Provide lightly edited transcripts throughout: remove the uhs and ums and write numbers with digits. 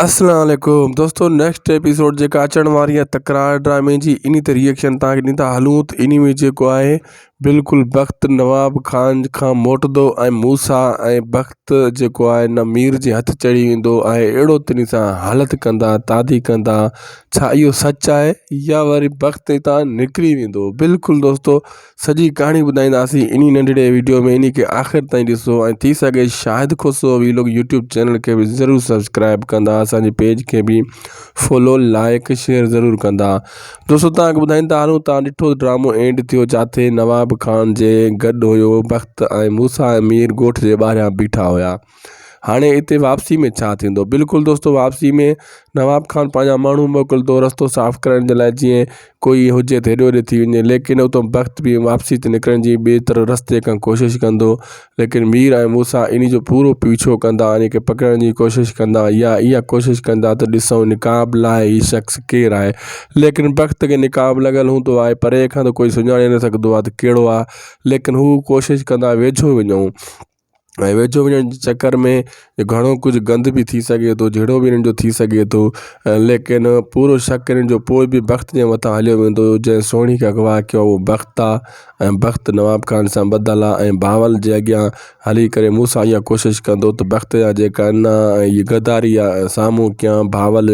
اسلام عليڪم دوستو نيڪسٽ ايپيسوڊ جيڪا اچڻ واري آهي تڪرار ڊرامي جي انهي تي ريئڪشن تان کي ڏيندا هلون ته انهي ۾ جيڪو آهي بلڪل بخت نواب خان کان موٽندو ۽ موسا ۽ بخت جيڪو آهي نه مير جي هٿ چڙهي ويندو ۽ اهڙو تنهن سان حالت ڪندا تعدي ڪندا ڇا اهو سچ آهي يا وري بخت هتان نڪري ويندو بلڪل دوستو سڄي ڪهاڻي ٻڌائينداسين انهي ننڍڙي ويڊيو ۾ انهي کي آخر تائين ڏسو ۽ ٿي سگهي Shahid Khoso vlog YouTube channel کي به ضرور سبسڪرائب ڪندا اسان جي پيج کي به فالو لائڪ شيئر ضرور ڪندا دوستو تان کي ٻڌائيندا هلون تان ڏٺو ڊرامو اينڊ ٿيو جاٿي نواب خان جي گڏ هيو بخت ۽ موسيٰ ۽ مير ڳوٺ جي ٻاهريان بيٺا هيا هاڻي اتي واپسي ۾ ڇا ٿيندو؟ بلڪل دوستو واپسي ۾ نواب خان پنهنجا ماڻهو موڪلندو رستو صاف ڪرڻ جي لاء جيئن ڪوئي هجي ته هيڏي هوڏي ٿي وڃي ليڪن اتو بخت به واپسي تي نڪرڻ جي ٻئي طرف رستي کان ڪوشش ڪندو ليڪن مير ۽ موسيٰ انهي جو پورو پيڇو ڪندا انهي کي پڪڙڻ جي ڪوشش ڪندا يا اها ڪوشش ڪندا ته ڏسون نقاب لاهي هي شخص ڪير آهي ليڪن بخت کي نقاب لڳل هوندو آهي پري کان ته ڪوئي سڃاڻي نه سگهندو آهي ته ڪهڙو آهي ليڪن هو ڪوشش ڪندا ويجهو وڃون ۽ ويجهو وڃڻ جي چڪر ۾ گهڻو ڪجهه گند به ٿي سگهي ٿو جهيڙو به انهن جو ٿي سگهي ٿو ليڪن پورو شڪ انهن جو پوء به بخت جي مٿان هليو ويندو هو جنهن سهڻي کي اغوا ڪيو اهو بخت آهي ۽ بخت نواب خان سان ٻڌل آهي ۽ بهاول جي اڳيان هلي ڪري مون سان اها ڪوشش ڪندو ته بخت جا جيڪا انا ۽ هي غداري آهي سامهون ڪيان بهاول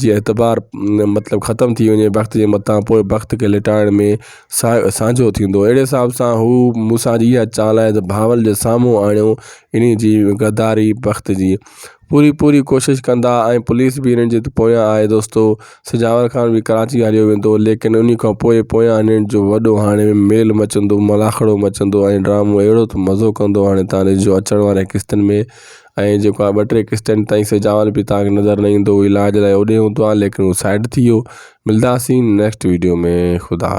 جي اعتبار مطلب ختم ٿي وڃي بخت جي مٿان پوء بخت کي لٽائڻ ۾ سانجهو ٿيندو. اهڙي حساب سان هو موسيٰ جي اها چال آهي ته بهاول جي سامهون آڻيو انهي جي غداري بخت جي پوري پوري ڪوشش ڪندا ۽ پوليس به انهن جي پويان آهي دوستو سجاول خان به ڪراچي هليو ويندو ليڪن انهي کان پوء پويان انهن جو وڏو هاڻي ميل مچندو ملاکڙو مچندو ۽ ڊرامو اهڙو ته مزو ڪندو هاڻي تان ڏسجو اچڻ واري قسطن ۾ ۽ جيڪو آهي ٻه ٽي قسطن تائين سجاول به تان کي نظر نه ايندو علاج لاء اوڏي هوندو آهي ليڪن هو سائيڊ ٿي ويو ملداسين نيڪسٽ ويڊيو ۾ خدا حافظ.